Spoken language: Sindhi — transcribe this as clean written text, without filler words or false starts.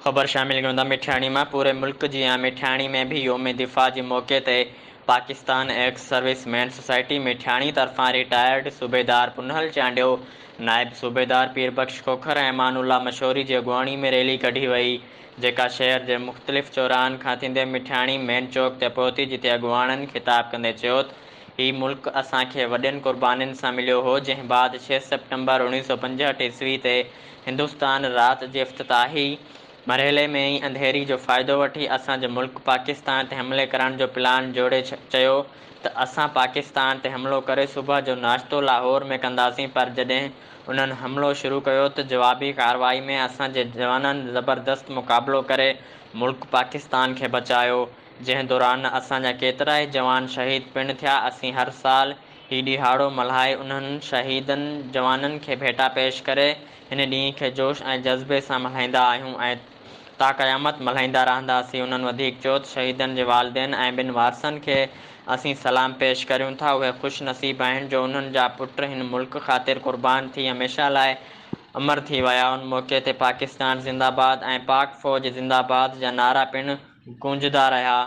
خبر شامل ڪيون ٿا مٺياڻي مان پوري ملڪ جيان مٺياڻي ۾ به يوم دفاع جي موقعي تي Pakistan ex servicemen society Mithiani طرفان رٽائرڊ صوبيدار پنهل چانڊيو، نائب صوبيدار پير بخش کوکر ۽ امان الله مشوري جي اڳواڻي ۾ ريلي ڪڍي وئي، جيڪا شهر جي مختلف چوراهن کان ٿيندي مٺياڻي مين چوڪ تي پهتي جتي اڳواڻن خطاب ڪندي چيو ته هي ملڪ اسان کي وڏين قربانين سان مليو هو، جنهن بعد ڇهه سيپٽمبر 1965 عيسوي تي هندستان رات جي افتتاحي مرحلي ۾ ئي انڌيري جو فائدو وٺي اسان جي ملڪ پاڪستان تي حملي ڪرڻ جو پلان جوڙي چيو ته اسان پاڪستان تي حملو ڪري صبح جو ناشتو لاهور ۾ ڪنداسين پر جڏهن انهن حملو شروع ڪيو ته جوابي ڪارروائي ۾ اسان جي جوانن زبردست مقابلو ڪري ملڪ پاڪستان کي بچايو. جنهن دوران اسان جا ڪيترائي جوان شهيد پڻ ٿيا، اسين هر سال هي ڏهاڙو ملهائي انهن شهيدن جوانن کي ڀيٽا پيش ڪري هن ڏينهن کي جوش ۽ جذبي سان ملهائيندا آهيون ۽ تا قيامت ملهائيندا رهنداسين، انهن وڌيڪ چيو ته شهيدن جي والدين ۽ ٻين وارثن کي اسين سلام پيش ڪريون ٿا، اهي خوش نصيب آهن جو انهن جا پٽ هن ملڪ خاطر قربان ٿي هميشه لاء امر ٿي ويا، ان موقعي تي پاڪستان زنده باد ۽ پاڪ فوج زنده باد جا نعرا پڻ گونجندا رهيا.